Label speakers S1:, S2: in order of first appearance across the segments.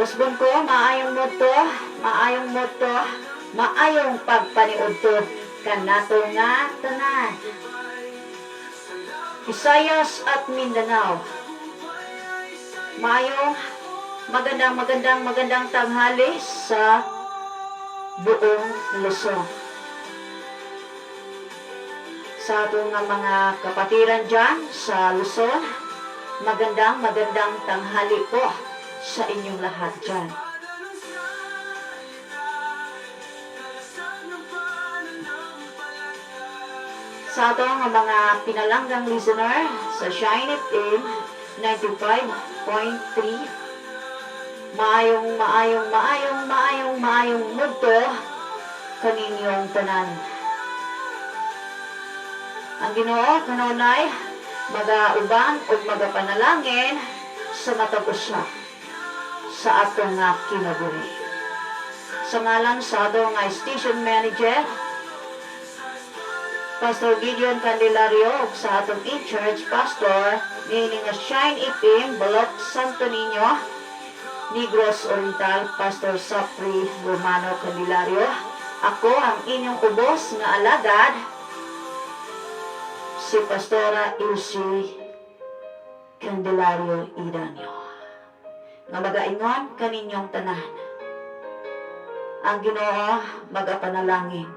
S1: Usbon ko, maayong mudto, maayong mudto, maayong pagpaniudto kanato nga tanan. Visayas at Mindanao. Maayong magandang magandang magandang tanghali sa buong Luzon. Sa atong nga mga kapatiran dyan sa Luzon, magandang magandang tanghali po sa inyong lahat dyan. Sa atong nga mga pinalanggang listener sa Shine FM 95.3, maayong maayong maayong maayong maayong mudto kaninyong tanan. Ang Ginoo kanunay magauban ug magapanalangin sa matag usa sa atong nga kinabuhi. Sa ngalan sa atong nga station manager, Pastor Gideon Candelario, ug sa atong in-charge pastor niini nga Shine FM, Balok, Santo Niño, Negros Oriental, Pastor Sapri Romano Candelario. Ako ang inyong ubos nga alagad, si Pastora Ilse Candelario Idanyo, nga magaingon kaninyong tanan. Ang Ginoo magapanalangin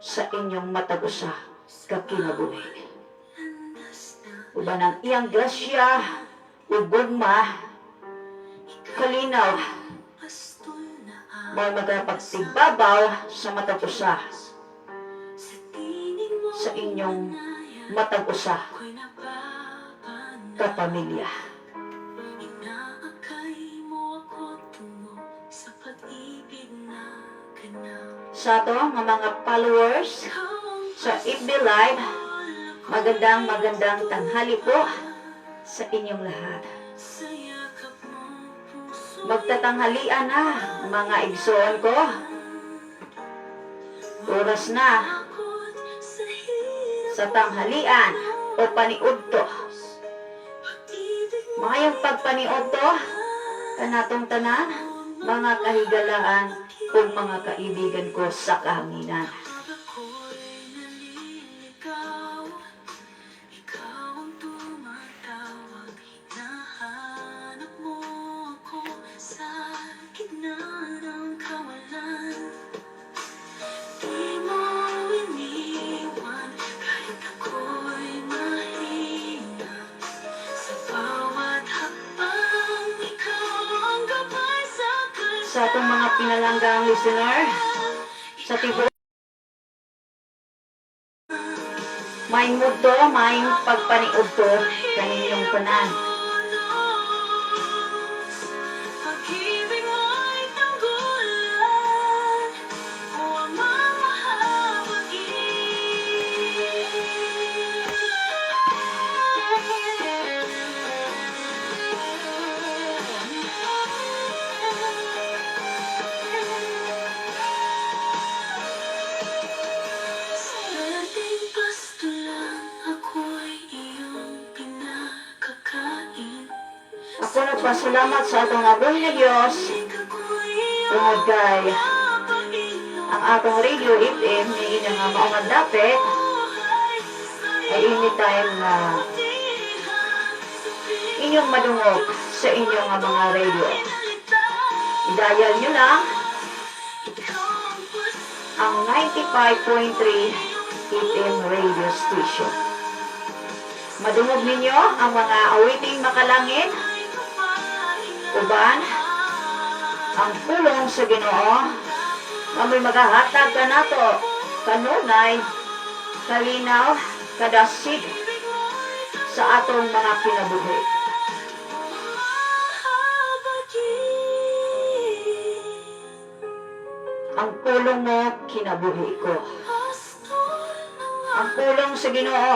S1: sa inyong matag usa ka kinabuhi. Uban ang iyang grasya ug gugma, kalinaw, mao magapagtigbabaw sa matag usa sa inyong matag usa ka pamilya.
S2: Inaakay mo ako tungo sa pag-ibig na ganap.
S1: Sa ato nga mga followers sa FB Live, magandang magandang tanghali po sa inyong lahat.
S2: Sa yakap mong puso.
S1: Magtatanghalian na, mga igsoon ko. Oras na
S2: Takot sa hirap.
S1: Sa tanghalian o paniudto.
S2: Pag-ibig mo.
S1: Maayong pagpaniudto kanatong tanan, mga kahigalaan ug mga kaibigan ko sa kahanginan.
S2: Kapag ako'y naliligaw, ikaw ang tumatawag. Hinahanap mo ako sa gitna ng kawalan. Di mo iniwan kahit ako'y mahina. Sa bawat hakbang, ikaw ang gabay sa
S1: Sa atong mga pinalanggang listener, sa tibuok, maayong mudto, maayong pagpaniudto kaninyong tanan.
S2: Pag-ibig mo'y tanggulan o amang mahabagin. Swerteng pastulan, ako'y iyong pinakakain.
S1: Ako nagpasalamat sa atong buhi na Diyos tungod kay ang atong radio FM ni nga mao nga dapit ay anytime na inyong madungog sa inyong nga mga radio. I-dial nyo lang ang 95.3 FM radio station. Madungog ninyo ang mga awiting makalangit, uban ang pulong sa Ginoo nga may magahatag kanato kanunay kalinaw, kadasig sa atong mga kinabuhi. Ang pulong mo, kinabuhi ko. Ang pulong sa Ginoo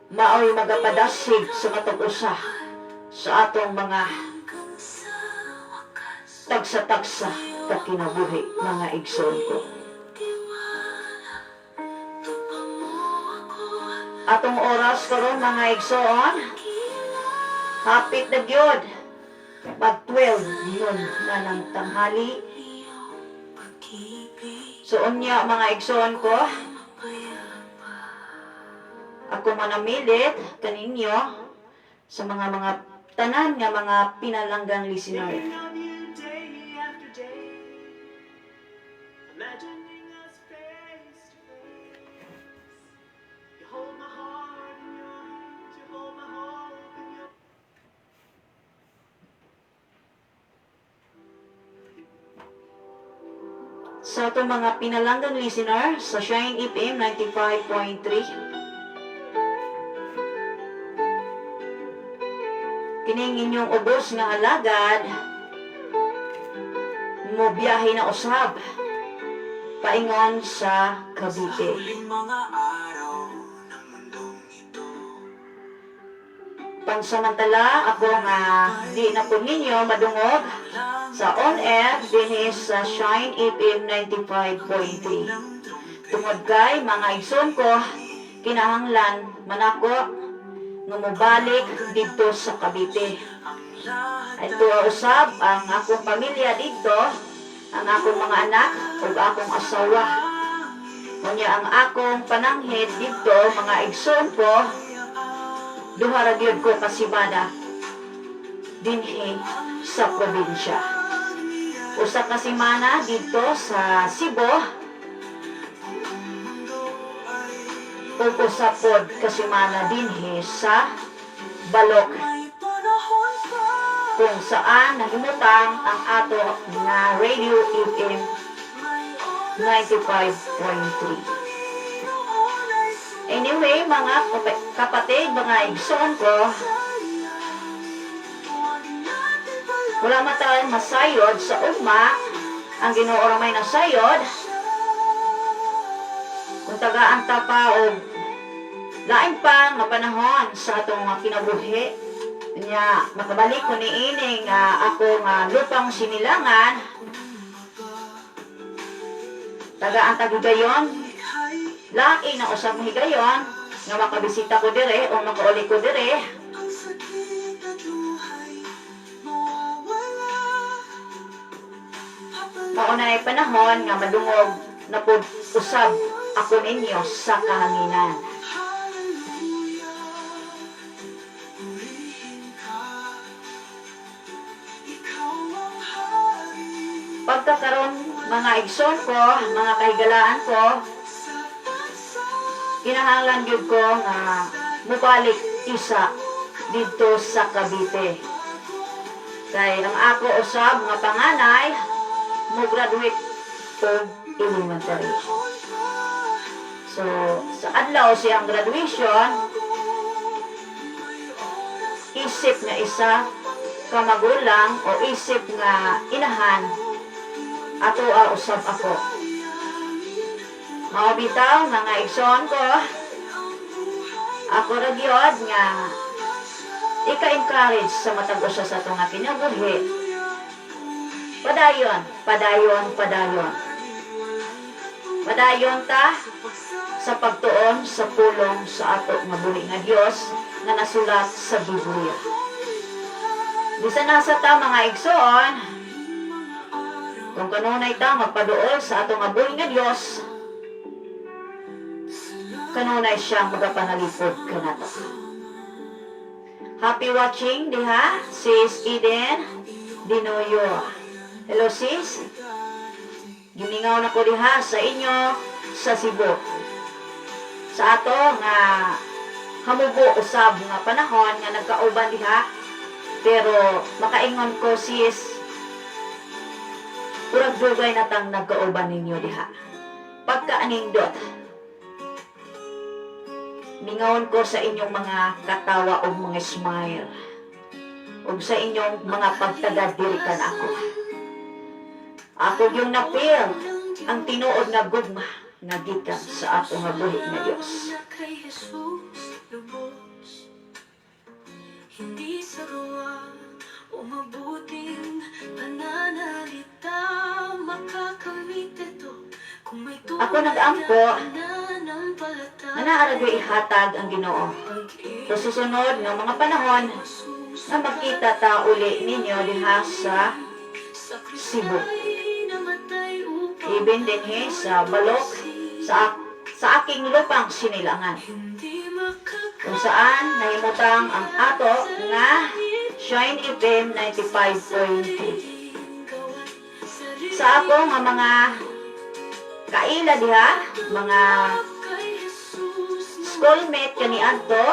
S1: maoy magapadasig sa matag usa sa atong mga tagsa-tagsa ka kinabuhi, mga igsoon ko. Atong oras karon, mga igsoon, hapit na gyud. Mag 12 noon na ng tanghali.
S2: Iyong pag-ibig
S1: So unya, mga igsoon ko,
S2: mapayapa.
S1: Ako manamilit kaninyo sa mga tanan nga mga pinalanggang listener.
S3: Thinking of you day after day, imagining us face to face. You hold my heart in your hands, you hold my hope in your
S1: Sa atong mga pinalanggang listener sa Shine FM 95.3. Kining inyong ubos nga alagad mo biyahe na usab paingon sa
S4: Sa
S1: Cavite.
S4: huling mga araw ng mundong ito.
S1: Pansamantala, ako nga di na po ninyo madungog sa on-air dinhi sa Shine FM 95.3. Tungod kay, mga igsoon ko, kinahanglan manako nga mobalik didto sa Cavite. Ito usab ang akong pamilya didto, ang akong mga anak ug akong asawa. Unya ang akong pananghid didto, mga igsoon ko, duha ra gyud ko ka semana dinhi sa probinsya. Usa ka semana didto sa Cebu ug usa pod ka semana dinhi sa Balok,
S2: May panahon pa.
S1: kung saan nahimutang ang ato nga Radio FM
S2: May oras
S1: 95.3.
S2: Panginoon ay
S1: Anyway, mga kapatid, mga igsoon ko,
S2: sumasaya. Huwag natin pala
S1: wala man tayo masayod sa ugma, ang Ginoo ra may nasayod. Kung tagaan ta pa og lain pa nga panahon sa atong mga kinabuhi, nya makabalik ko niini nga ako nga lupang sinilangan, tagaan ta higayon, lain na usab mo higayon nga makabisita ko dire o makauli ko dire.
S2: Ang sakit at luhay mawawala.
S1: Mao na ay panahon nga madungog na pud usab ako ninyo sa kahanginan.
S2: Hallelujah, purihin ka. Ikaw ang hari
S1: Pagkakaroon, mga igsoon ko, mga kahigalaan ko,
S2: sa pagsamba.
S1: kinahanglan gyud ko nga mobalik isa didto sa Cavite. Kay ang ako usab nga panganay mo graduate og elementary. So sa adlaw siyang graduation, isip nga isa ka magulang o isip nga inahan, ato usab ako. Mao bitaw, mga igsoon ko, ako ra gyud nga ika-encourage sa matag usa sa atong nga kinabuhi. Padayon, padayon, padayon. Padayon ta sa pagtuon sa pulong sa ato nga buhi nga Dios nga nasulat sa Biblia. Bisan nasa ta, mga igsoon, kung kanunay ta magpaduol sa ato nga buhi nga Dios, kanunay siya magapanalipod kanato. Happy watching diha, Sis Eden Dinoyo. Hello, sis. Gimingaw na ko diha sa inyo sa Cebu. Sa ato nga hamubo usab nga panahon nga nagkauban diha, pero makaingon ko, sis, urag dugay na tang nagkauban ninyo diha. Pagkaanindot. Mingawon ko sa inyong mga katawa o mga smile ug sa inyong mga pagtagad diri kanako. Ako yung na-feel ang tinuod nga gugma nga gikan sa ato nga buhi nga Dios.
S2: Kay Jesus lubos. Hindi sa gawa o mabuting pananalita makakamit ito kung may
S1: Ako nag-ampo
S2: pananampalataya.
S1: nga naa ra gyud ihatag ang Ginoo. Sa susunod nga mga panahon, nga magkita ta uli ninyo diha sa Cebu. Even dinhi sa Balok, sa aking lupang sinilangan, kung saan nahimutang ang ato nga Shine FM 95.3. Sa ako nga mga kaila diha, mga schoolmate kaniadto,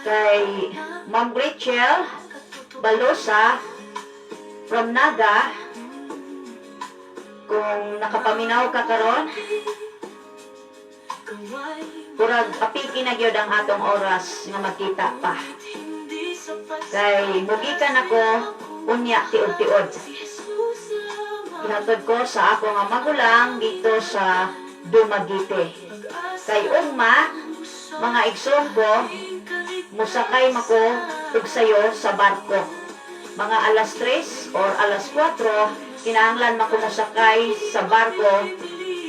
S1: kay Ma'am Rachel Balosa from Naga, kung nakapaminaw ka karon, murag apiki na gyud ang atong oras nga magkita pa. Kay mugikan ako unya tiod-tiod. Ihatod ko sa ako nga magulang dito sa Dumaguete. Kay ugma, mga igsoon ko, musakay mako ug sayo sa barko. Mga alas 3 or alas 4, kinahanglan mako mosakay sa barko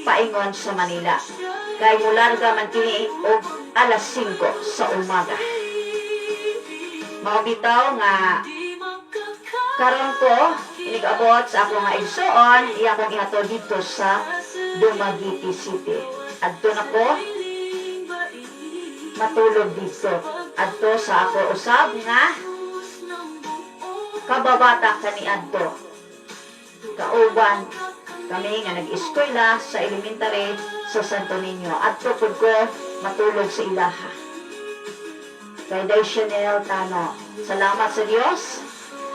S1: paingon sa Manila. Kay mularga man kini og alas 5 sa umaga. Mao bitaw nga karon ko inig-abot sa ako nga igsoon, iya akong ihatod dito sa Dumaguete City. Adto na ko matulog dito. Adto sa ako usab nga kababata kaniadto. Kauban kami nga nag-eskwela sa elementary sa Santo Niño. Adto pud ko matulog sa ilaha. Kay Day Chanel Tano. Salamat sa Dios.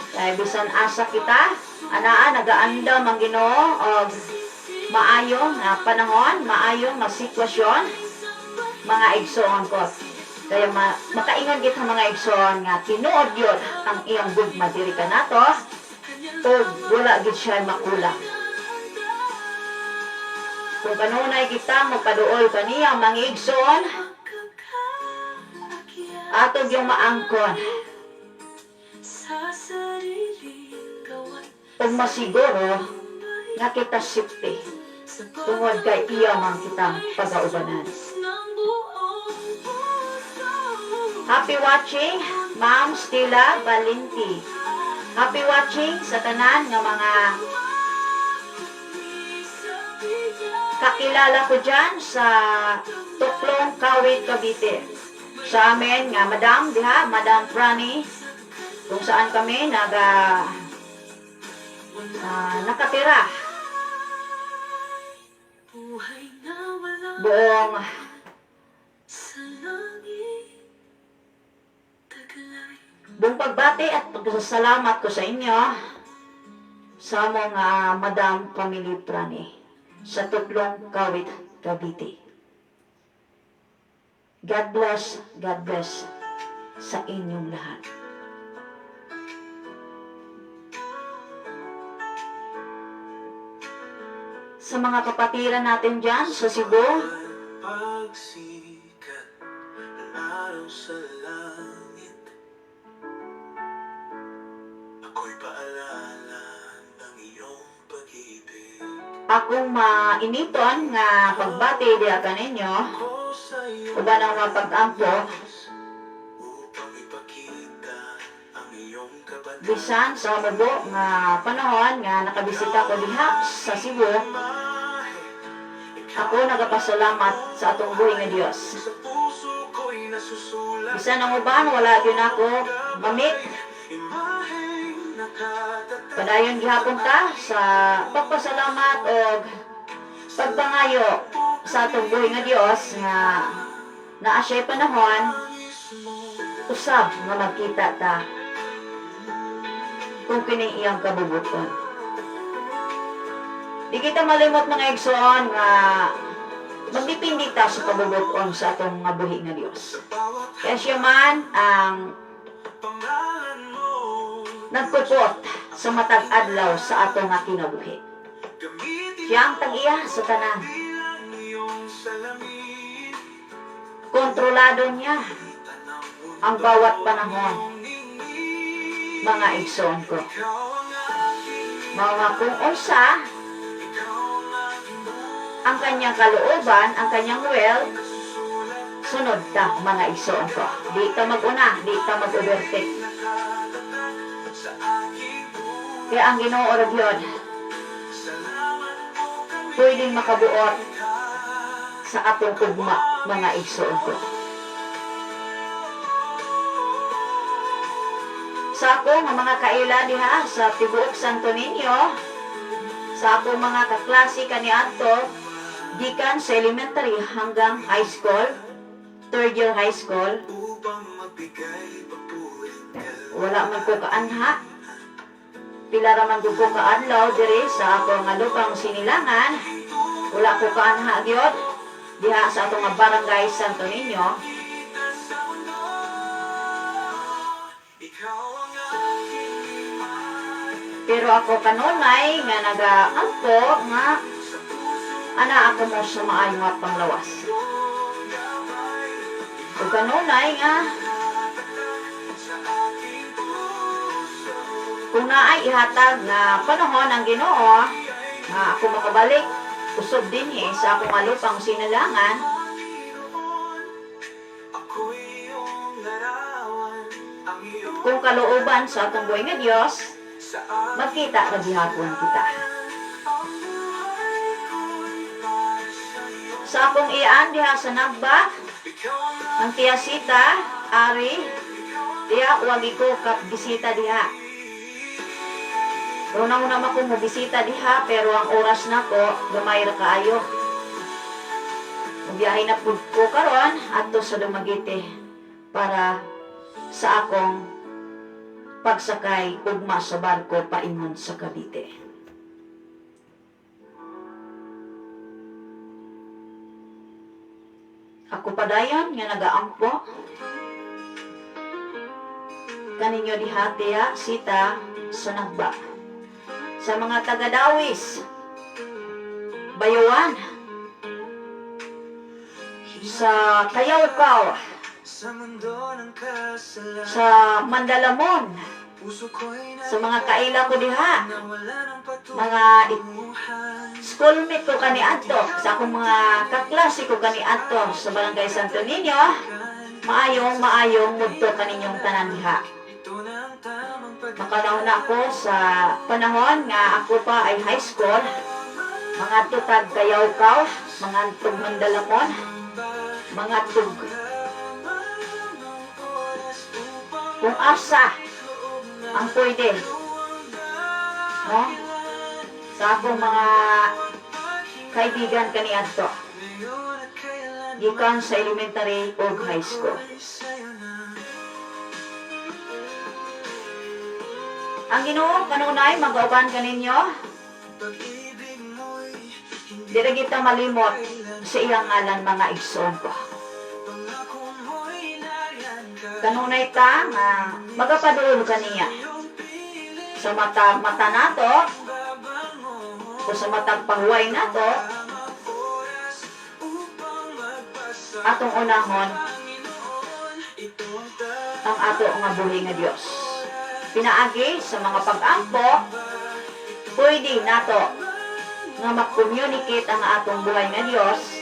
S1: Kay bisan asa kita, anaa nagaandam ang Ginoo og maayo nga panahon, maayo nga sitwasyon, mga igsoon ko. Kaya makaingon kita, mga igsoon, nga tinuod yun ang iyang gugma diri kanato ug wala gid siya makulang. Kung kanunay kita magpaduol kaniya, mga igsoon, ato yung maangkon ug masiguro nga kita safety tungod kay iya man kitang pagaubanan. Happy watching, Ma'am Stella Valenti. Happy watching sa tanan nga mga kakilala ko dyan sa Tuklong, Kawit, Cavite. Sa amin nga Madam diha, Madam Franny, kung saan kami nakatira buong buong pagbati at pagpasalamat ko sa inyo sa among Madam Family Prani sa Tuklong, Kawit, Cavite. God bless sa inyong lahat. Sa mga kapatiran natin dyan sa Cebu,
S4: Pagsikat ng araw sa langit, ako'y paalala ng iyong pag-ibig.
S1: Akong mainiton nga pagbati diha kaninyo,
S4: Ko sa iyo
S1: uban ang mga pag-ampo,
S4: upang ipakita ang iyong kabanal.
S1: Bisan sa mubo nga panahon nga nakabisita ko diha sa Cebu, ako nagapasalamat sa atong buhi nga Dios.
S4: Sa puso ko'y nasusulat.
S1: Bisan ang uban wala gyud ako ma-meet,
S4: Imaheng nakatatak.
S1: Padayon gihapon ta sa pagpasalamat og pagpangayo sa atong buhi nga Dios nga naa siya'y panahon usab nga magkita ta kung kining iyang kabubuton. Di kita malimot, mga igsoon, nga magdipindi ta sa kabubuton sa atong nga buhi nga Dios.
S4: Bawat
S1: Kaya siya man ang
S4: pangalan mo,
S1: nagpupot sa matag adlaw sa atong nga kinabuhi.
S4: gamitin
S1: Siya ang tag-iya sa tanan.
S4: bilang iyong salamin.
S1: Kontrolado niya
S4: Kita ng mundo
S1: ang bawat panahon,
S4: iyong ningning.
S1: mga igsoon ko.
S4: Ikaw ang aking
S1: Mao nga kung unsa
S4: Ikaw ang aking buhay.
S1: Ang kanyang kalooban, ang kanyang will,
S4: Nasusulat.
S1: Sunod ta, mga igsoon ko. Di ta mag-una, di ta mag-overtake. Kaya ang Ginoo ra gyud pwedeng makabuot sa atong ugma, mga igsoon ko. Sa ako nga mga kaila diha sa tibuok Santo Niño, sa akong mga kaklase kaniadto gikan sa elementary hanggang high school, third year high school, wala man ko kaanha. Pila ra man ko kaadlaw diri sa ako nga lupang sinilangan. Wala ko kaanha gyud diha sa atong nga barangay Santo Niño. Pero ako kanunay nga nagaampo nga ana ako mo sa maayo nga panglawas. Ug kanunay nga kung naay ihatag nga panahon ang Ginoo nga ako makabalik usob dinhi sa akong nga lupang sinalangan, kung kalooban sa atong buhay nga Dios, magkita ra gihapon kita. Sa akong iyaan diha sa Nagba, ang tiya Sita, Ari, diha wagi ko kap bisita diha. Una-una man ko mo bisita diha, pero ang oras nako gamay ra kaayo. Mubiyahe na pud ko karon adto sa Dumaguete para sa akong pagsakay ugma sa barko paingon sa Cavite. Ako padayon nga nagaampo kaninyo diha, tiya Sita sa Nagba. Sa mga taga-Dawis, Bayuan, sa Kayawkaw, sa Mandalamon, sa mga kaila ko diha, mga schoolmate ko kaniadto, sa akong mga kaklase ko kaniadto sa Barangay Santo Niño, maayong maayong mudto kaninyong tanan diha. Makalahon na ako sa panahon nga ako pa ay high school, mga tutag Kayawkaw, mga tug Mandalamon, mga tug kung asa ang pwede, no? Sa akong mga kaibigan kaniadto gikan sa elementary o high school. Ang Ginoo kanunay magauban kaninyo. Di ra kita malimot sa iyang ngalan, mga igsoon ko. Kanunay ta nga magapaduol kaniya sa mata mata nato o sa matag pahuway nato, atong unahon ang ato nga buhi nga Dios. Pinaagi sa mga pag-ampo, pwede nato nga mag-communicate ang atong buhay nga Dios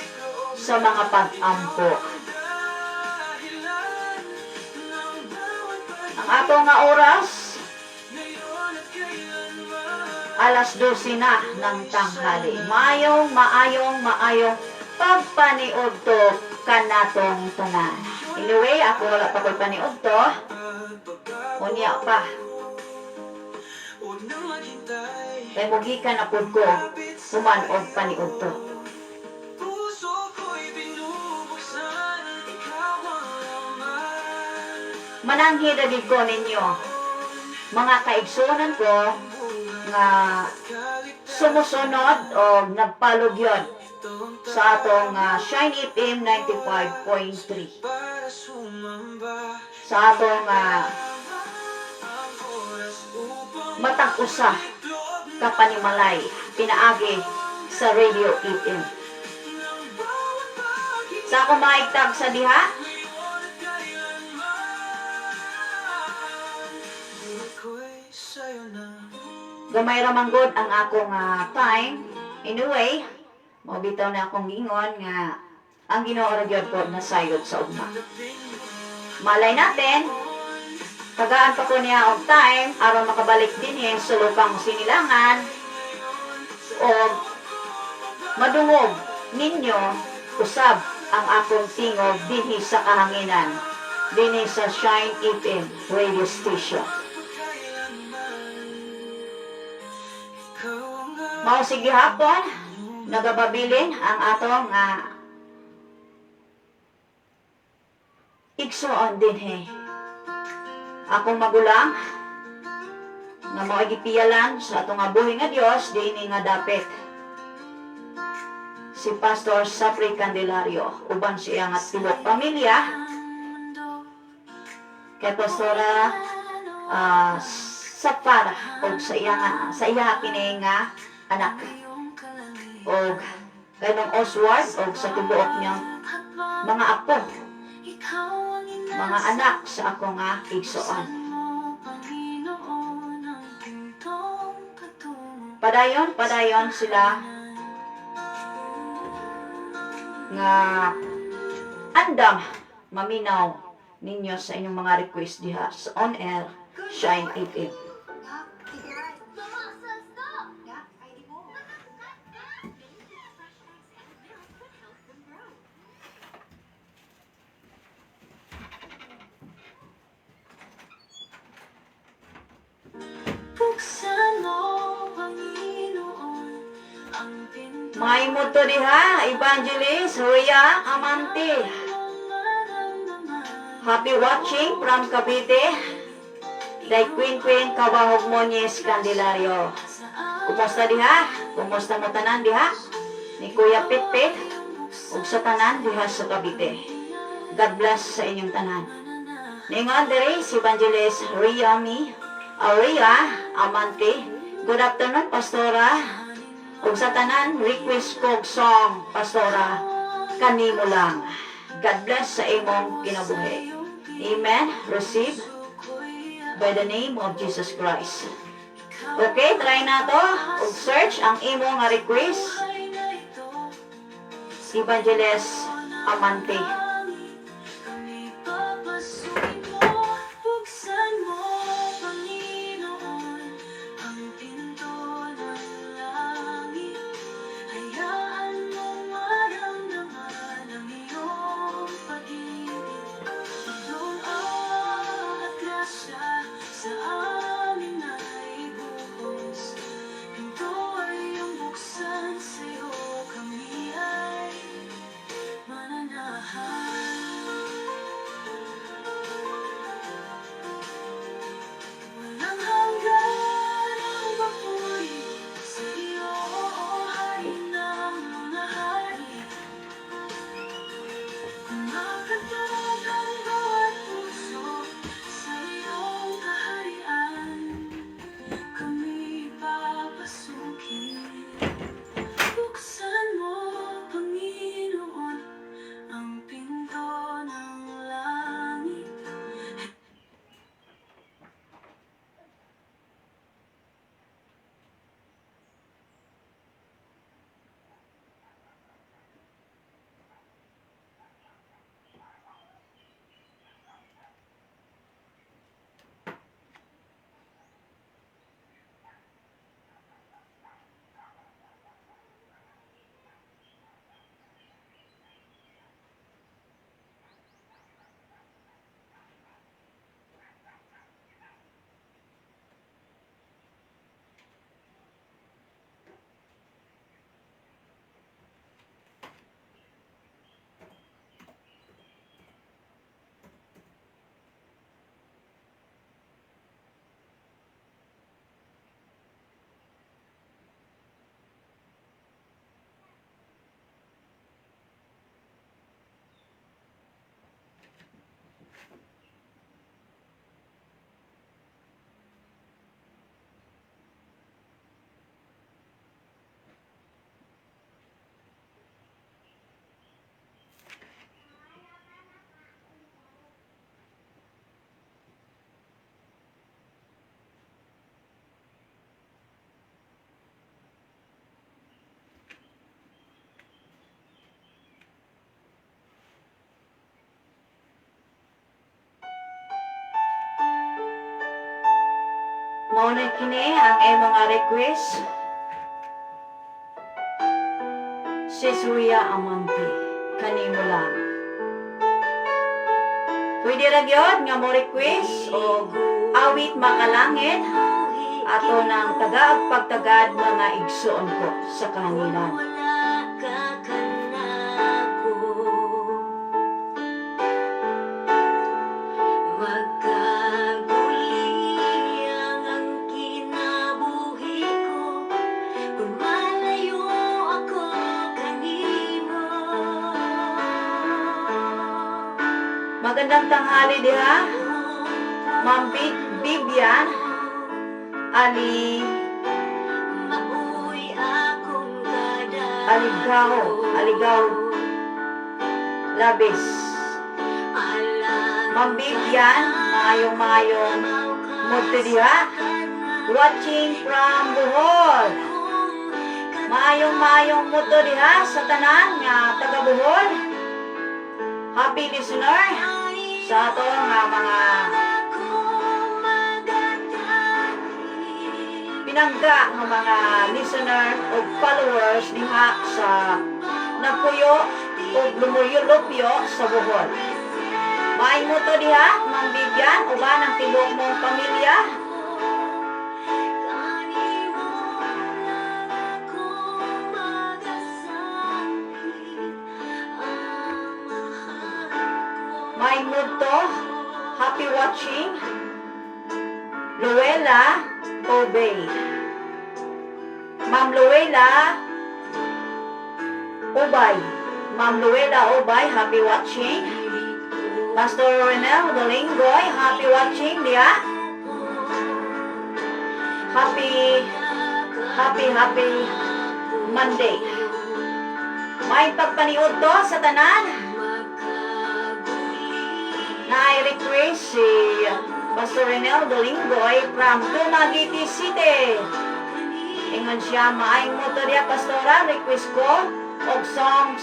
S1: sa mga pag-ampo. Ang ato nga oras, alas 12 na ng tanghali. Maayong, maayong, maayong pagpaniudto kanatong tanan. Anyway, ako wala pa ko'y paniudto. Unya pa. Kay mugikan na pud ko human og paniudto.
S3: Puso ko'y binubuksan, ikaw ang laman.
S1: Mananghid gid ko ninyo, mga kaigsuonan ko nga sumusunod o nagpalugyon sa atong Shine FM 95.3
S3: Para sumamba
S1: sa atong
S3: ang oras upang
S1: matag usa ka panimalay pinaagi sa Radio FM. Sa akong maigtag sa diha,
S3: ako'y sa'yo na.
S1: Gamay ra man gud ang akong time. Anyway, mao bitaw na akong gingon nga Ang Ginoo ra gyud po nasayod sa ugma. Malay natin, tagaan pa ko niya og time aron makabalik dinhi sa lupang sinilangan og madungog ninyo usab ang akong tingog dinhi sa kahanginan, dinhi sa Shine FM radio station. Mao sige hapon nagababilin ang atong igsoon dinhi. Akong magulang nga mao gipiyalan sa atong nga buhi nga Dios diini nga dapit. Si Pastor Sapri Candelario uban siya nga tibuok pamilya, kay Pastora Safara og sa iya kini nga anak og kay Nong Oswald og sa tibuok niyang mga apo, mga anak sa ako nga igsoon. Padayon, padayon sila nga andam maminaw ninyo sa inyong mga request diha sa On Air Shine FM.
S2: Buksan mo, Panginoon, ang pinto.
S1: May mo to diha, Evangelist Rhea Amante. Happy watching from Cavite. Day Queen Queen Kabahog Monyes Candelario. Kumusta diha? Kumusta mo tanan diha? Ni Kuya Pitpit ug sa tanan diha sa Cavite. God bless sa inyong tanan. Ningon diri si Evangelist Rhea Mi, Rhea Amante. Good afternoon, Pastora. Ug sa tanan, request kog song, Pastora, "Kanimo Lang." God bless sa imong kinabuhi. Amen. Receive by the name of Jesus Christ. Okay, try na to. Ug search ang imong nga request. Evangelist Amante.
S2: Kami papasukin mo, buksan mo, Panginoon, ang pinto ng langit. Hayaan mong maramdaman ang iyong pag-ibig. Iyong awa at grasya sa amin ay ibuhos. Pinto ay iyong buksan, sa'yo kami ay mananahan.
S1: Mao na kini ang imong nga request. Sis Ria Amante, "Kanimo Lang." Pwede ra gyud nga mo request og awit makalangit, ato ng tagaag pagtagad, mga igsuon ko sa kahanginan.
S2: Wala ka kanako, magkaguliyang ang kinabuhi ko kung malayo ako kanimo.
S1: Magandang tanghali diha, Ma'am Vivian Ali.
S2: Maoy akong kadako.
S1: Aligaw, Aligaw Labis. Ma'am Vivian, maayong maayong mudto diha. Watching from Bohol. Maayong maayong mudto diha sa tanan nga taga Bohol. Happy listener sa ato nga mga pinangga nga mga listener o followers diha sa nagpuyo o lumuyulupyo sa Bohol. Maayong mudto diha, Ma'am Vivian, uban ang tibuok mong pamilya.
S2: Kanimo lang ako magasakit ang mahal ko.
S1: Maayong mudto, happy watching. Luella Obey. Ma'am Luella Ubay. Ma'am Luella Ubay, happy watching. Pastor Renel Dolingoy, happy watching diha. Happy, happy, happy Monday. May pagpaniud to sa tanan. Na request si Pastor Renel Dolingoy from Dumaguete City. Ingon siya, "Maayong mudto diya, Pastora, request ko og songs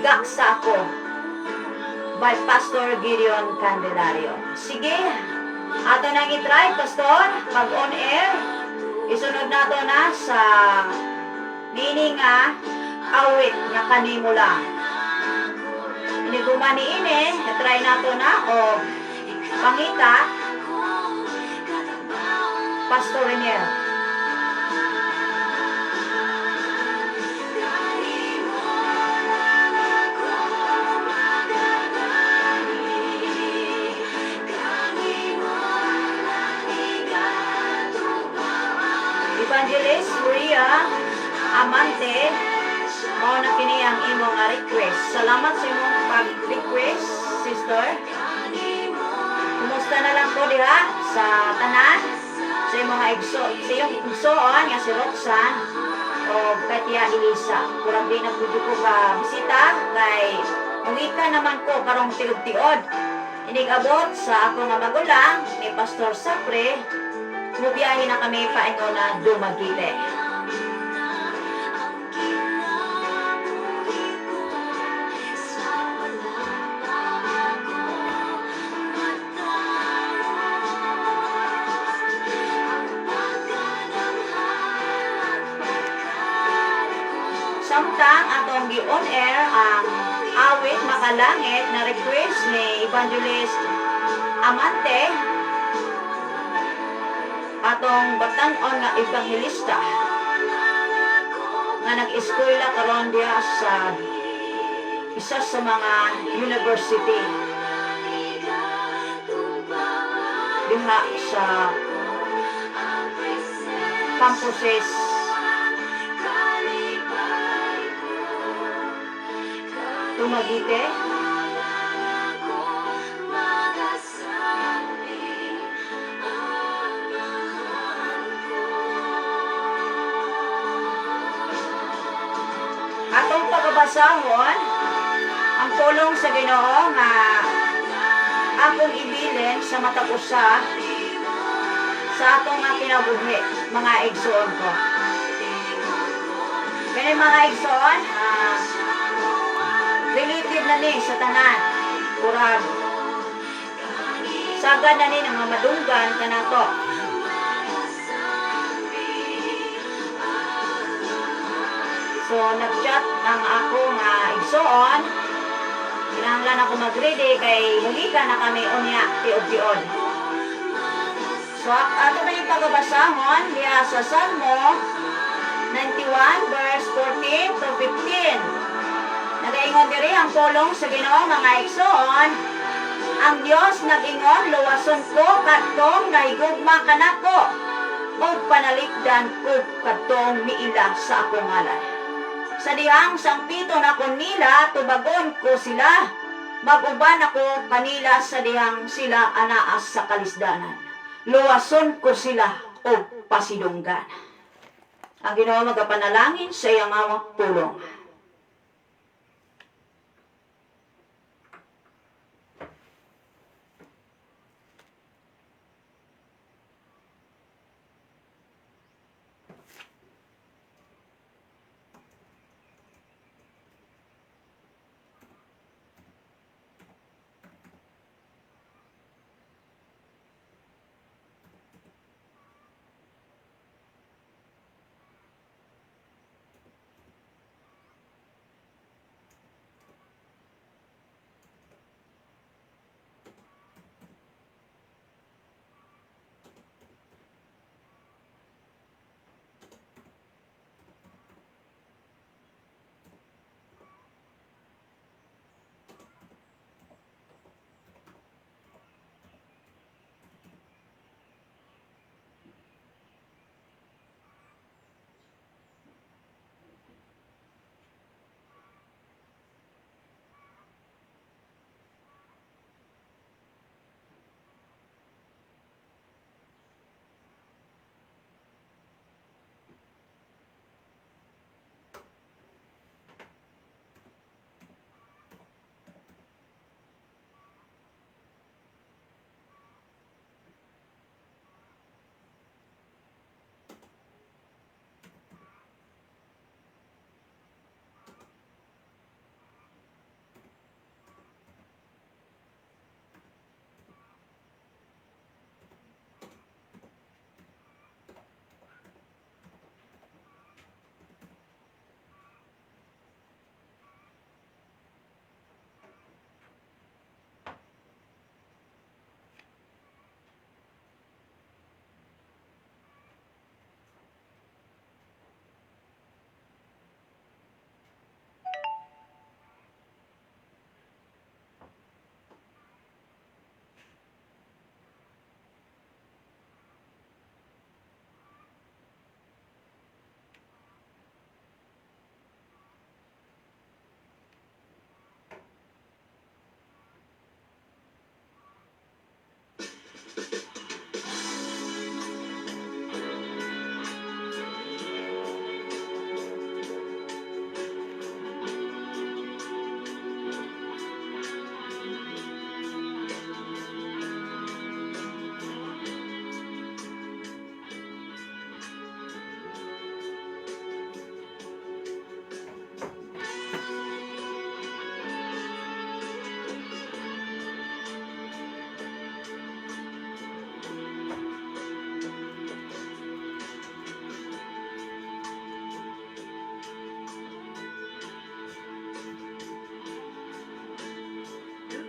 S1: 'Gaksa Ko' by Pastor Gideon Candelario." Sige, ato nang i-try, Pastor, pag on air, isunod nato na sa nini nga awit nga "Kanimo Lang." Iniguma ni ini, try nato na o pangita Pastor Reniel.
S2: Kanimo lang ako magatali, kanimo lang igatubang.
S1: Evangelist Ria Amante, mao na kini ang imong nga request. Salamat sa imong pag-request, sister. Kumusta na lang ko diha sa tanan, sa imong nga igso, sa iyong igsoon nga si Roxanne o kay Tia Elisa. Kurang di na pud ko ka bisita kay mugikan naman ko karong tiud-tiod. Inig-abot sa ako nga magulang ni Pastor Sapre, mubiyahe na kami paingon na Dumaguete.
S2: Ang kinabuhi ko sa wala pa ako matapos ang pagkadamhan at pagkadako.
S1: Samtang atong gi-on air ang awit makalangit na request ni Evangelist Amante, atong batan-on nga ebanghelista nga nag-eskwela karon diha sa isa sa mga university diha sa campuses Dumaguete.
S2: Magasakit ang mahal ko.
S1: Atong pagabasahon ang pulong sa Ginoo nga akong ibilin sa matag usa sa atong nga kinabuhi, mga igsoon ko. Kani, mga igsoon, related na ni sa tanan. Kurag sagad na ni nga madunggan kanato. So nag-chat ang ako nga igsoon. Kinahanglan ako mag-ready kay mulika na kami unya tiog-tion. So ato na yung pagabasahon diha sa Salmo 91 verse 14 to 15. Nagaingon diri ang pulong sa Ginoo, mga igsoon. Ang Dios nag-ingon, "Luwason ko kadtong nahigugma kanako ug panalikdan ko kadtong miila sa akong ngalan. Sa dihang sangpiton ako nila, tubagon ko sila. Mag-uban ako kanila sa dihang sila anaas sa kalisdanan. Luwason ko sila og pasidunggan." Ang Ginoo magapanalangin sa iyang pulong.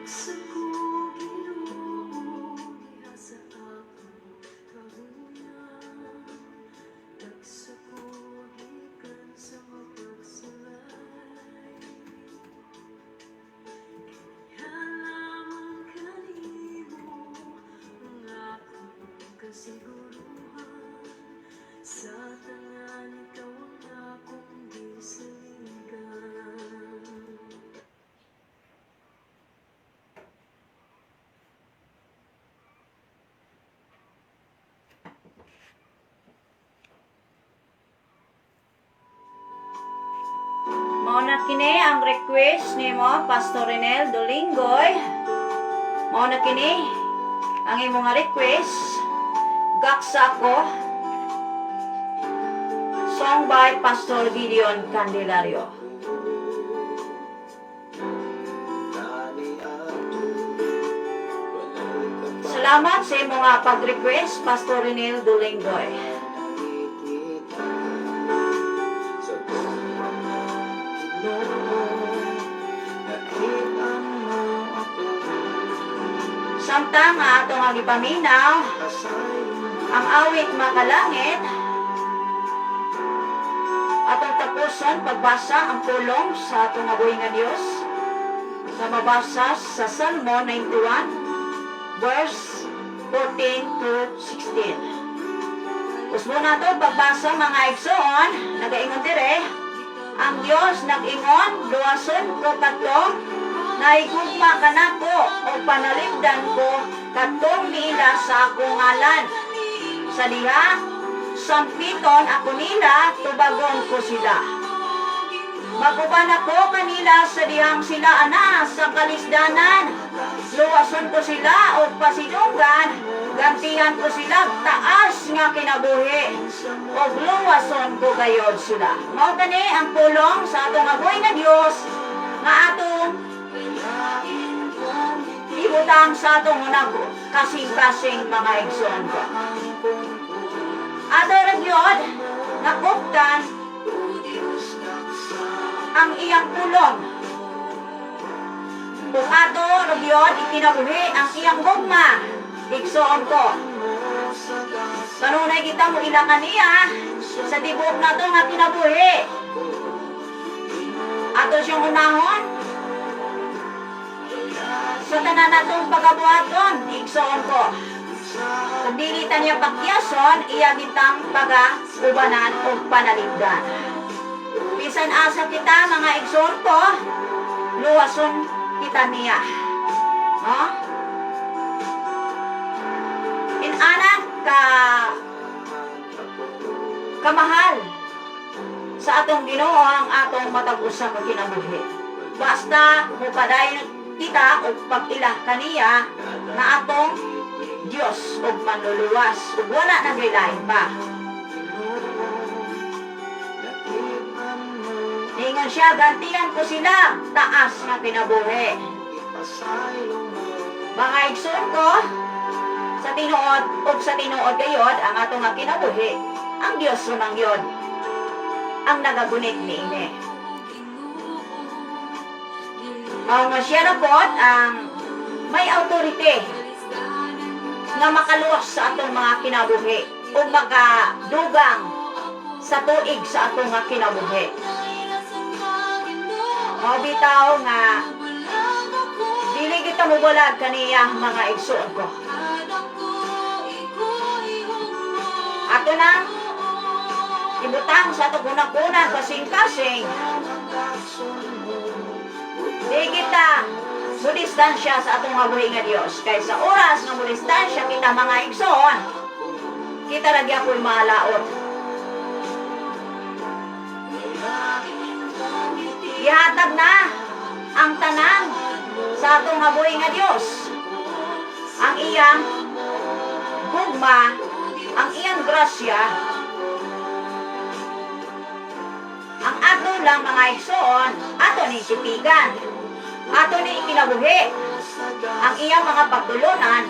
S2: Sa ko Ginoo diha sa akong kahuyan, Dagsa ko gikan sa mapagsulay. Kaya lamang kanimo ang akong kasiguruhan. Sa tanan, ikaw ang akong gisaligan.
S1: Mao na kini ang request nimo, Pastor Renel Dolingoy. Mao na kini ang imong nga request. "Gaksa Ko." Song by Pastor Gideon Candelario.
S4: Kani ato walay
S1: Salamat sa imong nga pag-request, Pastor Renel Dolingoy.
S4: Nakikita sa kong mga
S1: Samtang nga atong ang gipaminaw ang awit "Makalangit", atong tapuson pagbasa ang pulong sa atong mabuhi nga Dios na mabasa sa Salmo 91 verse 14 to 16. Usbon nato pagbasa, mga igsoon. Nagaingon dire, ang Dios nag-ingon, "Luwason ko katong nahigugma kanako o panalipdan ko katong miila sa akong ngalan. Sa diha, sampiton ako nila, tubagon ko sila. Maguban ako kanila sa dihang sila ana sa kalisdanan. Luwason ko sila o pasidunggan, gantihan ko sila taas nga kinabuhi. O luwason ko gayod sila." Mao kani ang pulong sa atong mabuhi nga Dios nga atong ibutang sa atong unang kasing-kasing, mga igsoon ko. Ato ra gyud nakuptan ang iyang pulong. Kung ato ra gyud ikinabuhi ang iyang gugma, igsoon ko, kanunay kita mo ila kaniya sa tibuok nato nga kinabuhi. Ato siyang unahon sa tanan natong pagabuhaton, igsoon ko. Kung dili ta niya pakyason, iya gitang paga-ubanan o panalipdan. Bisan asa kita, mga igsoon ko, luwason kita niya. No? Inana ka kamahal sa atong Ginoo ang atong matag usa ka kinabuhi. Basta mopadayon kita og pag-ila kaniya nga atong Dios ug manluluwas ug wala na lain pa. Ningon siya, "Gantihan ko sila, taas nga kinabuhi." Mga igsoon ko, sa tinuod ug sa tinuod gayod ang atong nga kinabuhi, ang Dios man gyud ang nagagunit niini. Mao nga siya na pod ang may authority nga makaluwas sa atong mga kinabuhi o makadugang sa tuig sa atong mga kinabuhi. Mao bitaw nga dili kita mubulag kaniya, mga igsoon ko. Ato nang ibutang sa atong hunahuna kasing-kasing. Di kita mudistansya sa atong mabuhi nga Dios. Kay sa oras nga mudistansya kita, mga igsoon, kita lagi ako'y malaot. Gihatag na ang tanan sa atong mabuhi nga Dios. Ang iyang gugma, ang iyang grasya, ang ato lang, mga igsoon, ato ni tipigan. Ato ni ikinabuhi ang iyang mga pagtulunan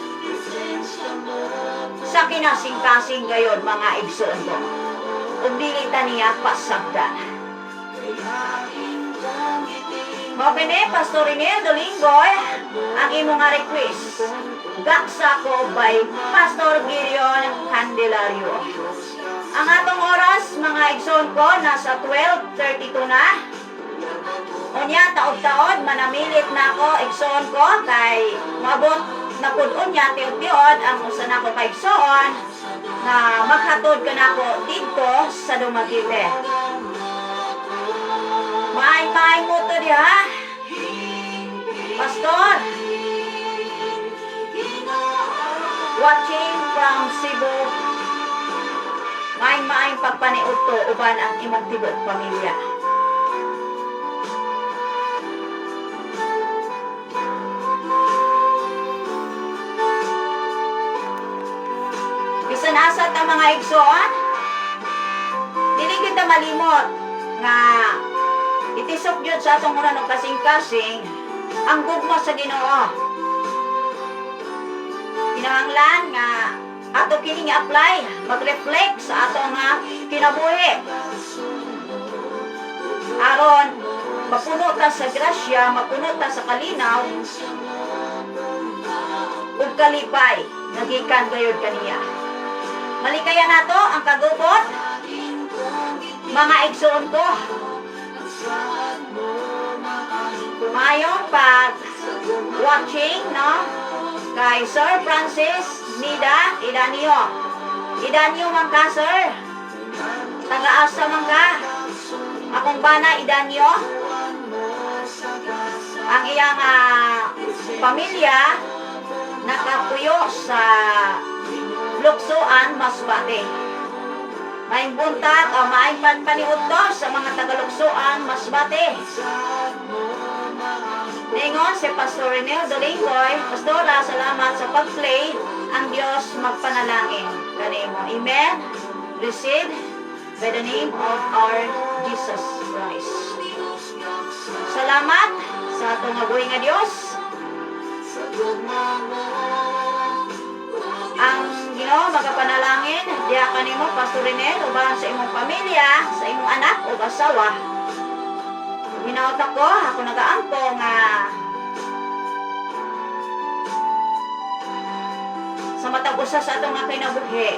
S1: sa kinasing-kasing gayon, mga igsoon ko. Ug dili ta niya pasagdan. Mao kini, Pastor Rene Dolinggoy, ang imong nga request. "Gaksa Ko" by Pastor Gideon Candelario. Ang atong oras, mga igsoon ko, nasa 12:32 na. Unya, taod-taod, manamilit na ako, igsoon ko, kay mabot na pud unya, tiod-tiod, ang usa na ko kaigsoon, na maghatod ka na ako dito sa Dumaguete. Maay-maay mo to diha. Pastor, watching from Cebu. Maay-maay pagpaniud to uban ang imong tibuok pamilya. Bisan asa ta, mga igsoon, dili kita malimot nga itisok gyud sa atong una ng kasing-kasing ang gugma sa Ginoo. Kinahanglan nga ato kini nga apply, mag-reflect sa atong nga kinabuhi. Aron Mapuno ta sa grasya, mapuno ta sa kalinaw ug kalipay nga gikan gayud kaniya. Malikaya nato ang kagubot, mga igsoon ko. Kumayong pag watching, no? Kay Sir Francis Nida Idanio. Idanio man ka, sir. Taga-asa man ka. Akong bana Idanio. Ang iyang pamilya nakapuyo sa Luksuan, Masbate. Maayong buntag, o maayong panpaniudto sa mga taga-Luksuan, Masbate. Ningon si Pastor Renel Dolingoy, "Pastora, salamat sa pag-play. Ang Diyos magpanalangin kanimo." Amen. Receive by the name of our Jesus Christ. Salamat sa atong mabuhi nga Diyos. Ang Ginoo magapanalangin diha kanimo, Pastor Renel, uban sa imong pamilya, sa imong anak ug asawa. Hinaot ako, ako nagaampo nga sa matag usa sa atong mga kinabuhi,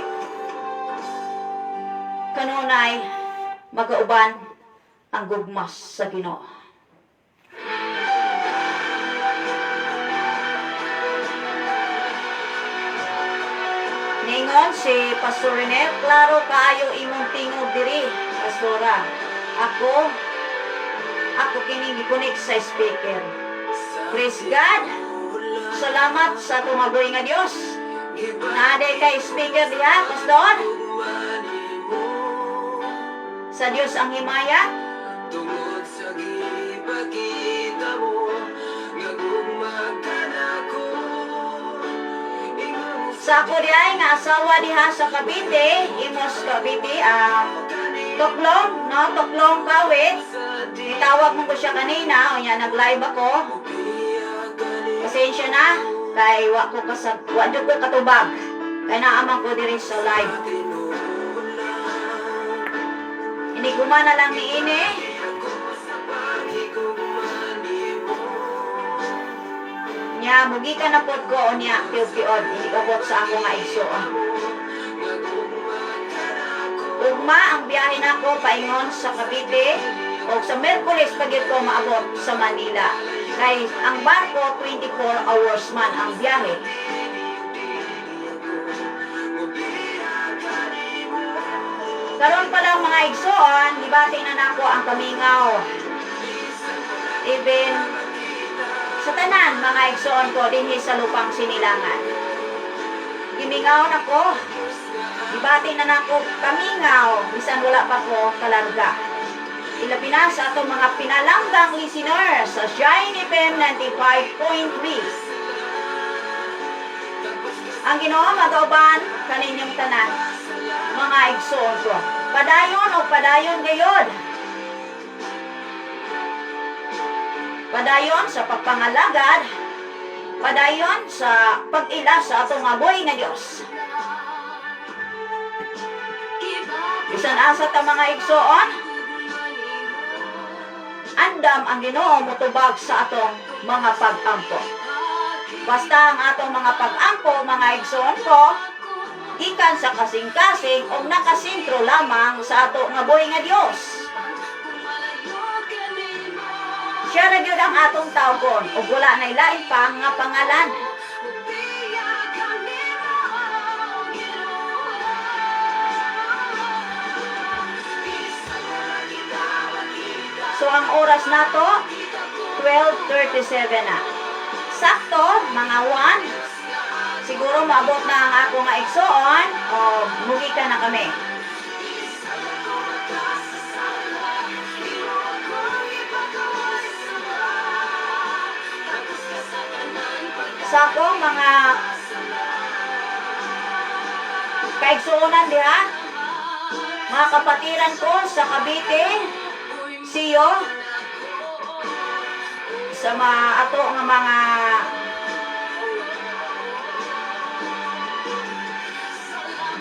S1: kanunay magauban ang gugma sa Ginoo. Ningon si Pastor Renel, "Klaro kaayo imong tingog diri, Pastora." Ako kining gi-connect sa speaker. Praise God. Salamat sa tumagoy nga Dios. Naa diay kay speaker diha, Pastor. Sa Dios ang himaya.
S4: Tungod sa gipakita mo nga gugma ka nako. Ingon
S1: Sa ako diay nga asawa diha sa Cavite, Imus Cavite, Tuklong, no? Tuklong Kawit. Nitawag mo ko siya kanina, o niya nag-live ako. Pasensya na, kay wa ko kasag wa jud ko katubag. Kay naaman ko diri sa live. Hindi na lang ni ini. Nya mugikan na pod ko unya piod-piod abot sa ako nga igsoon. Ugma ang biyahe nako paingon sa Cavite o sa Merkules pag ko maabot sa Manila. Kay ang barko 24 hours man ang biyahe. Karon pa lang, mga igsoon, gibati na nako ang kamingaw. Even sa tanan mga igsoon ko dinhi sa lupang sinilangan. Gimingaw nako. Gibati na nako kamingaw bisan wala pa ko kalarga. Ilabi na sa atong mga pinalanggang listeners sa Shine FM 95.3. Ang Ginoo magauban kaninyong tanan, mga igsoon ko. Padayon o padayon gayod. Padayon sa pagpangalagad, padayon sa pag-ila sa atong buhi nga Dios. Bisan asa ta, mga igsoon, andam ang Ginoo motubag sa atong mga pag-ampo. Basta ang atong mga pag-ampo, mga igsoon ko, gikan sa kasing-kasing o nakasentro lamang sa ato nga buhi nga Dios. Siya ra gyud ang atong tawgon ug wala nay lain pa nga pangalan. So ang oras nato 12:37 na. Sakto mga 1 siguro maabot na ang ako nga igsoon o mugikan na kami. Sa akong mga kaigsuonan diha, mga kapatiran ko sa Cavite, siyo, sa mga ato nga mga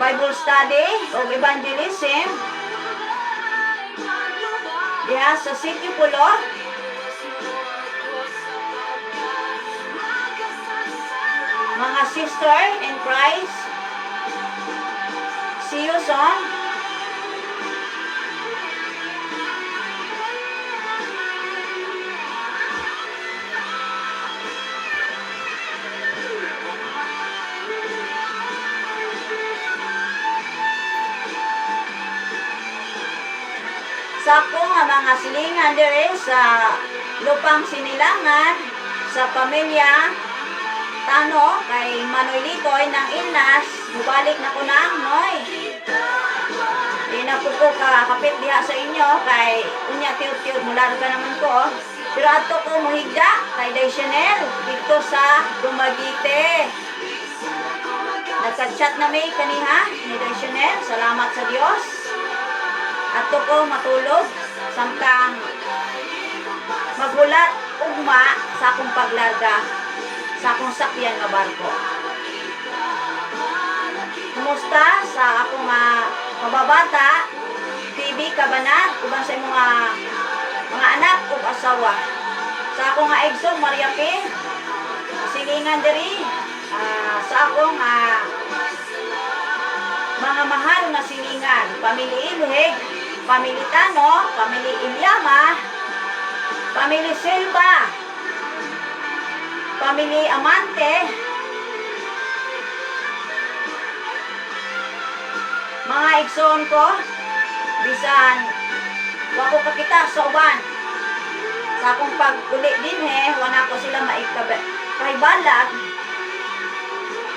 S1: Bible study o evangelism diha sa Sitio Pulo. Mga sister in Christ, see you soon. Sa ako nga mga silingan dire sa Lupang Sinilangan, sa pamilya Tano, kay Manoy Litoy ng Ilnas, mubalik na ko na, Noy. Di na po ko kakapit diha sa inyo kay unya tiyot-tiyot mularga naman ko. Pero adto ko muhigda kay Day Chanel dito sa Dumaguete. Nagka-chat na may kaniha ni Day Chanel. Salamat sa Dios. Adto ko matulog samtang maghulat ugma sa akong paglarga sa akong sakyan nga barko. Kumusta sa akong mababata, TV Kabanat, uban sa imong mga anak ug asawa. Sa akong nga igsoon Maria P. Silingan diri sa akong mga mahal nga silingan, Pamili Ilhig, Pamili Tano, Pamili Ilyama, Pamili Silva, Pamili Amante, mga igsoon ko, bisan wa ko kakita sa uban. Sa akong pag-uli dinhe, wala ko sila maikahibalag.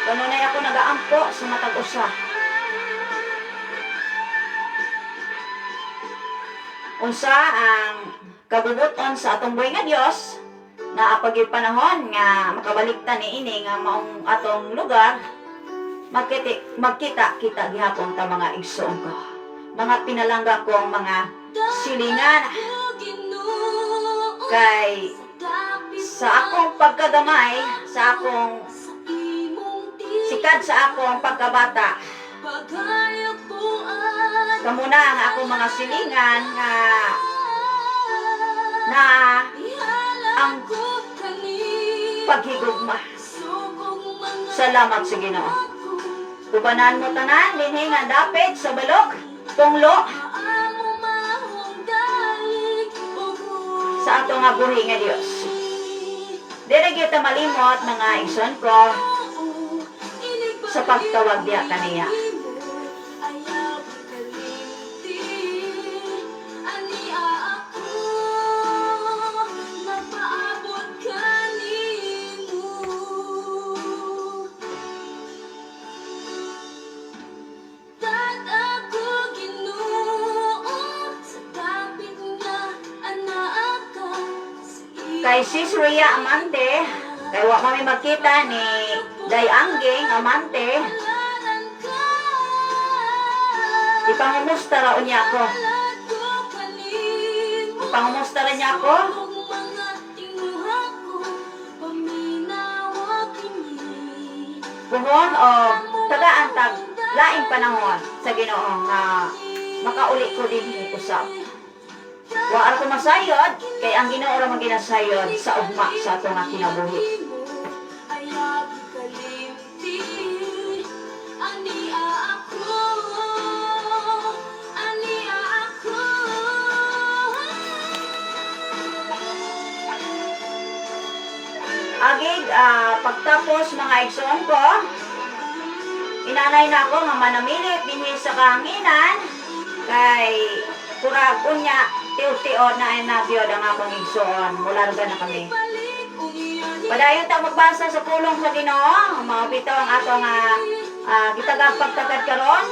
S1: Kanunay ako nagaampo sa matag usa. Unsa ang kabubuton sa atong buhi nga Dios na apag panahon nga makabalik ta niini nga maong atong lugar, magkita, magkita kita gihapon ta, mga igsoon ko, mga pinalangga ko, ang mga silingan, kay sa akong pagkagamay, sa akong sikad, sa akong pagkabata, kamo na ang akong mga silingan nga na ang paghigugma. Salamat sa Ginoo. Ubanan mo tanan dinhi nga dapit sa balok, tunglo sa ato nga buhi nga Dios. Dili gyud ta malimot, mga igsoon ko, sa pagtawag diya kaniya.
S2: Ayaw kalimti, ania ako, nagpaabot kanimo. Tat ako, Ginoo, sa dapit nga anaa ka sa
S1: Kay Sis Rhea Amante, kay wa mami magkita ni Day Angging Amante,
S2: Alalan ka.
S1: Ipangumusta ra unya ako. Ipangumusta ra niya ako. Puhon o tagaan tag laing panahon sa Ginoo nga makauli ko din usab. Wa ra ko masayod kay ang Ginoo ra man ginasayod sa ugma sa ato nga kinabuhi.
S2: Ayaw kalimti, ania ako, ania ako.
S1: Agig, pagtapos, mga igsoon ko, inanay na ako nga manamilit dinhi sa kahanginan kay kurag unya tiw-tio na ay nagyod ang akong igsoon. Mularga na kami. Padayon ta magbasa sa pulong sa Ginoo, mao bitaw ang atong gitagag pagtagad karon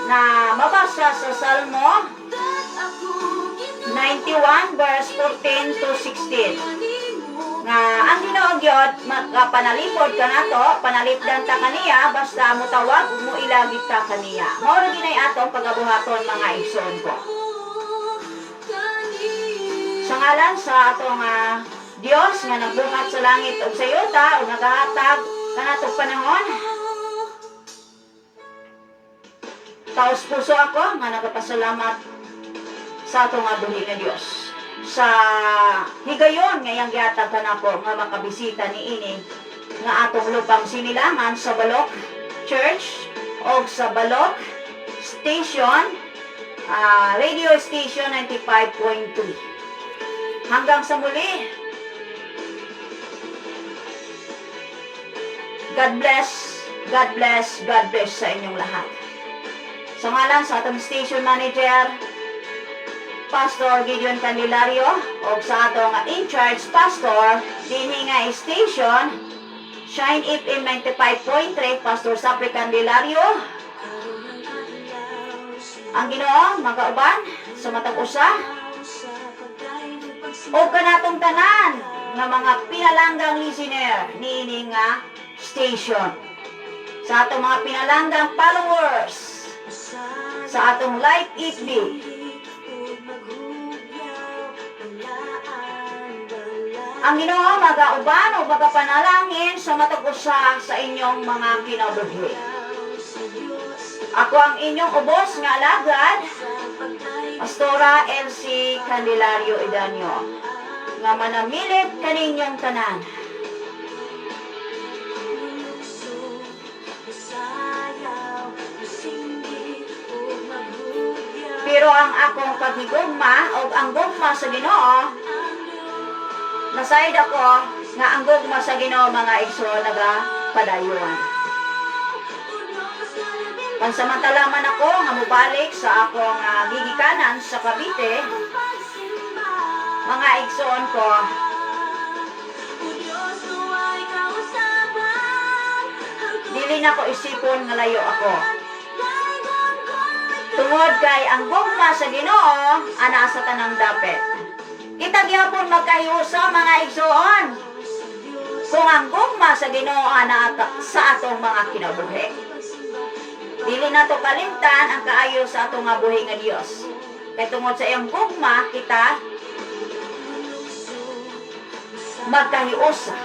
S1: na mabasa sa Salmo 91 verse 14 to 16 nga ang Ginoo gyud makapanalipod kanato, panalipdan ta kaniya basta motawag ug moilagi ta kaniya. Mao ra ginay atong pagabuhaton, mga igsoon ko. Sa ngalan sa atong Dios nga nagbuhat sa langit ug sa yuta ug nagahatag kanatong panahon, taos puso ako nga nagapasalamat sa atong nga buhi nga Dios sa higayon nga iyang gihatag kanako nga makabisita niini. nga atong lupang sinilangan sa Balok Church o sa Balok Station, Radio Station 95.3. Hanggang sa muli, God bless, God bless, God bless sa inyong lahat. Sa ngalan sa atong station manager, Pastor Gideon Candelario, o sa atong in-charge pastor dinhi nga station, Shine FM 95.3, Pastor Sapri Candelario. Ang Ginoo magauban sa matag usa o kanatong tanan nga mga pinalanggang listener niini nga station. Sa atong mga pinalanggang followers sa atong live FB, ang Ginoo magauban o magapanalangin sa matag usa sa inyong mga kinabuhi. Ako ang inyong ubos nga alagad, Pastora Elsie Candelario Idanyo, nga manamilit kaninyong tanan. Pero ang akong paghigugma o ang gugma sa Ginoo, nasayod ako nga ang gugma sa Ginoo, mga igsoon, nagapadayon. Pansamantala man ako nga mobalik sa akong gigikanan sa Cavite, mga igsoon ko, dili na ko isipon nga layo ako. Tungod kay ang gugma sa Ginoo ana sa tanang dapit. Kita gyapon magkahiusa, mga igsoon, kung ang gugma sa Ginoo ana sa atong mga kinabuhi. Dili nato kalimtan ang kaayo sa atong nga buhi nga Dios. Kay tungod sa iyang gugma kita magkahiusa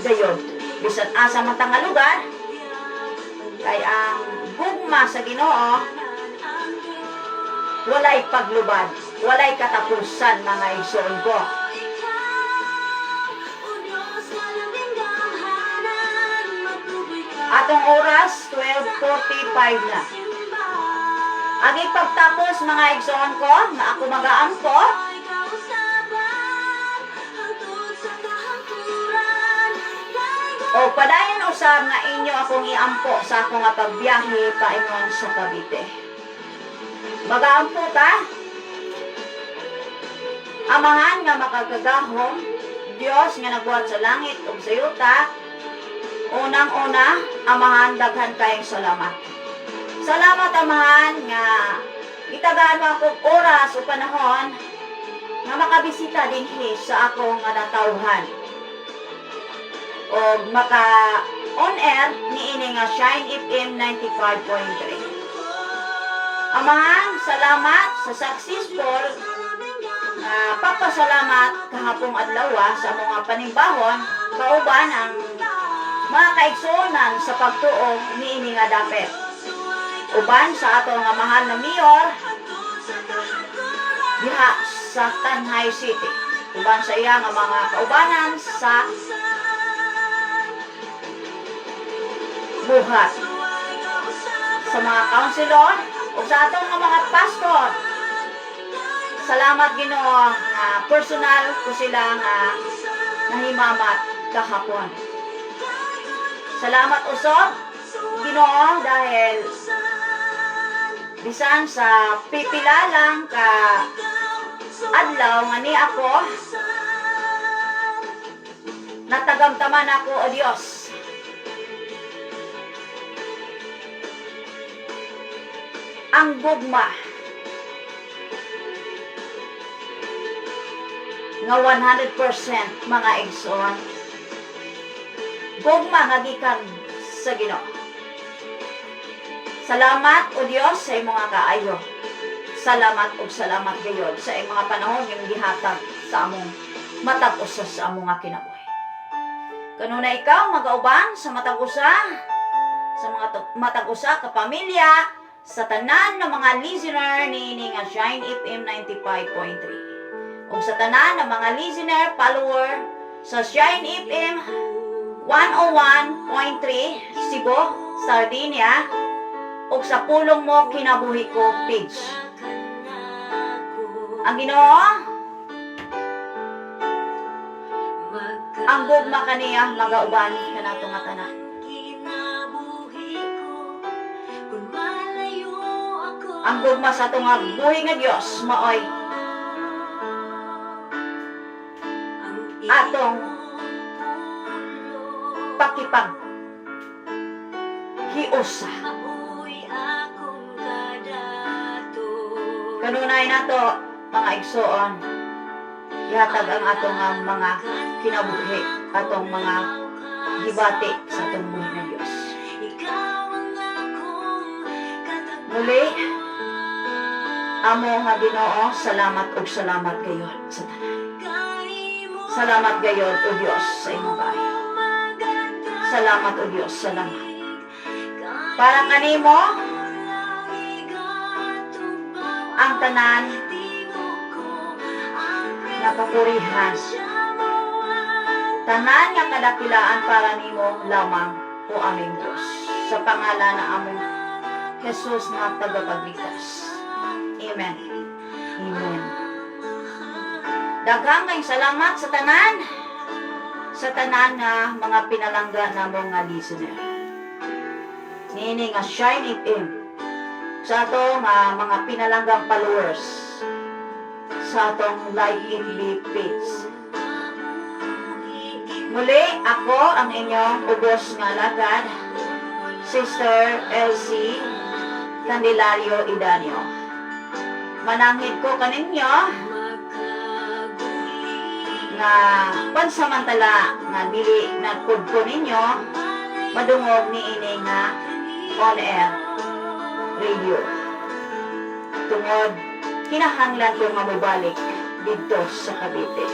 S1: gayod bisan asa man ta nga lugar, kay ang gugma sa Ginoo walay paglubad, walay katapusan, mga igsoon ko. Atong oras, 12:45 na. Ang ipagtapos, mga igsoon ko, nga ako magaampo, o padayon usab nga inyo akong iampo sa akong nga pagbiyahe paingon sa Cavite. Magaampo ta. Amahan nga makagagahom, Dios nga nagbuhat sa langit ug sa yuta, unang-una, Amahan, daghan kayong salamat. Salamat, Amahan, nga gitagaan mo akong oras o panahon nga makabisita dinhi sa akong nga natawhan o maka on air niini nga Shine FM 95.3. Amahan, salamat sa successful nga papasalamat kahapong adlaw sa mga panimbahon kauban ang mga kaigsuonan sa pagtuo niini nga dapit. Uban sa ato nga mahal na mayor diha sa Tanjay City. Uban sa iya nga mga kaubanan sa buhat, sa mga councilor o sa atong nga mga pastor. Salamat, Ginoo, nga personal ko sila nga nahimamat kahapon. Salamat usab, Ginoo, dahil bisan sa pipila lang ka adlaw nga ni ako natagamtaman ako, o Dios. Ang gugma nga 100%, mga igsoon. Gugma nga gikan sa Ginoo. Salamat, o Dios, sa imong mga kaayo. Salamat ug salamat gayod sa imong mga panahon yung gihatag sa among matag usa sa among nga kinabuhi. Kanunay ikaw magauban sa matag usa sa mga matag usa ka pamilya, sa tanan ng mga listener niini nga Shine FM 95.3. Ug sa tanan ng mga listener, follower sa Shine FM 105.3. 101.3 Cebu, Sardinia, ug sa Pulong Mo Kinabuhi Ko page. Ang Ginoo, ang gugma kaniya magauban kanato nga tanan. Ang gugma sa atong nga buhi nga Dios maoy atong pakipag hiusa. Kanunay nato, mga igsoon, ihatag ang atong nga mga kinabuhi, atong mga gibati sa atong buhi nga Dios. Muli, amo nga Ginoo, salamat ug salamat gayod sa tanan. Salamat gayod, O Dios, sa imong kaayo. Salamat, O Dios, salamat. Para kanimo ang tanan nga kapurihan. Tanan nga kadakilaan para nimo lamang, o aming Diyos. Sa pangalan ng among Jesus na tagapagligtas. Amen. Amen. Daghang kayong salamat sa tanan nga mga pinalangga namo nga listener. Niini nga Shine FM, sa ato nga mga pinalanggang followers sa atong Like It Be page. Muli, ako ang inyong ubos nga alagad, Sister Elsie Candelario Idanio. Mananghid ko kaninyo nga pansamantala nga dili na ko ninyo madungog ni ini nga on air radio tungod kinahanglan ko nga mobalik didto sa Cavite.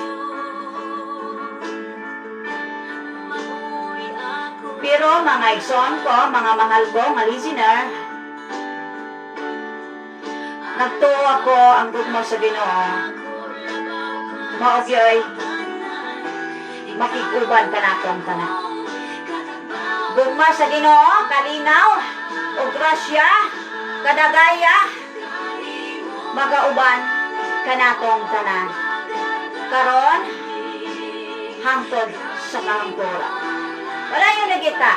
S1: Pero mga igsoon ko, mga mahal ko nga listener, nagtuo ako ang gugma sa Ginoo mao gyoy makig-uban kanatong tanan. Gugma sa Ginoo, kalinaw, o grasya, kadagaya, magauban kanatong tanan. Karon, hangtod sa kahangturan. Wala na kita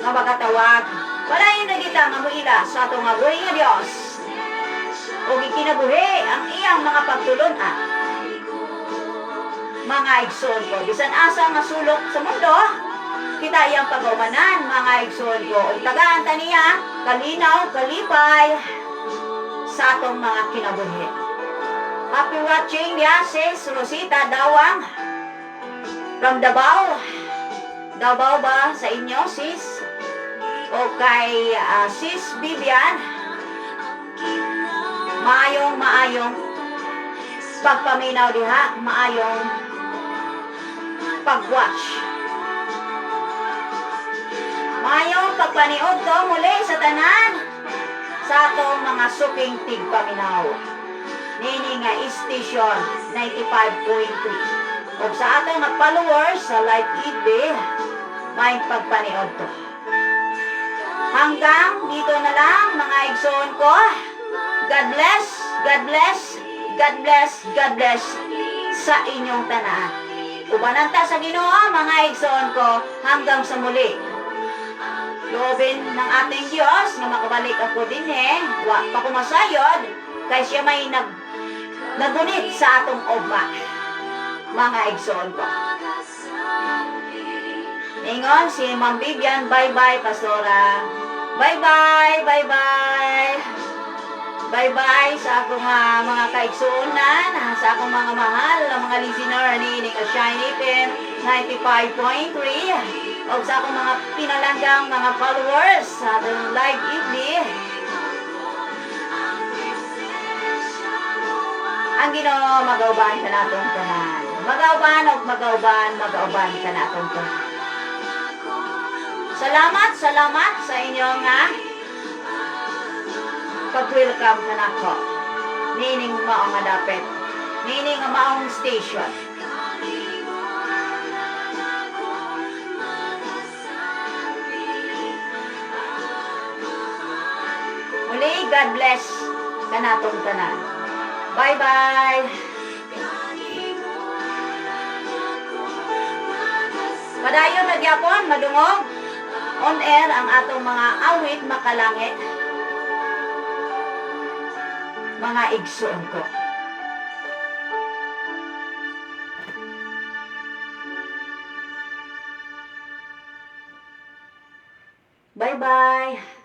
S1: nga makatawag, wala na kita nga muila sa atong nga buhi nga Dios. O gikinabuhi ang iyang mga pagtulunan, mga igsoon ko. Bisan asa nga sulok sa mundo, kita iyang pagaumanan, mga igsoon ko. Ug tagaan ta niya, kalinaw, kalipay, sa atong mga kinabuhi. Happy watching niya, sis Rosita Dawang from Davao. Davao ba sa inyo, sis? O kay sis Vivian, maayong maayong pagpaminaw diha, maayong pag-watch. Maayong pagpaniod to muli sa tanan sa atong mga suking tigpaminaw. Nini nga station 95.3. Ug sa atong mga followers sa Live EB, may pagpaniod to. Hanggang dito na lang, mga igsoon ko. God bless, God bless, God bless, God bless sa inyong tanan. Ubanan ta sa Ginoo, mga igsoon ko, hanggang sa muli. Loobin ng ating Diyos nga makabalik ako din eh. Wa pa ko masayod kay siya may nagunit sa atong ugma. Mga igsoon ko. Ingon si Ma'am Vivian, bye-bye, Pastora. Bye-bye, bye-bye. Bye-bye sa akong mga kaigsuonan, sa akong mga mahal na mga listener ni nga Shine FM 95.3 o sa akong mga pinalanggang mga followers sa atong live evening. Ang Ginoo magauban kanatong tanan. Magauban og magauban, magauban kanatong tanan. Salamat, salamat sa inyong nga pag-welcome kanako. Nining mao nga dapit. Nining nga maong station. God bless kanatong tanan. Bye-bye! Padayon na gyapon, madungog. On air ang atong mga awit makalangit. Mga igsoon ko. Bye-bye.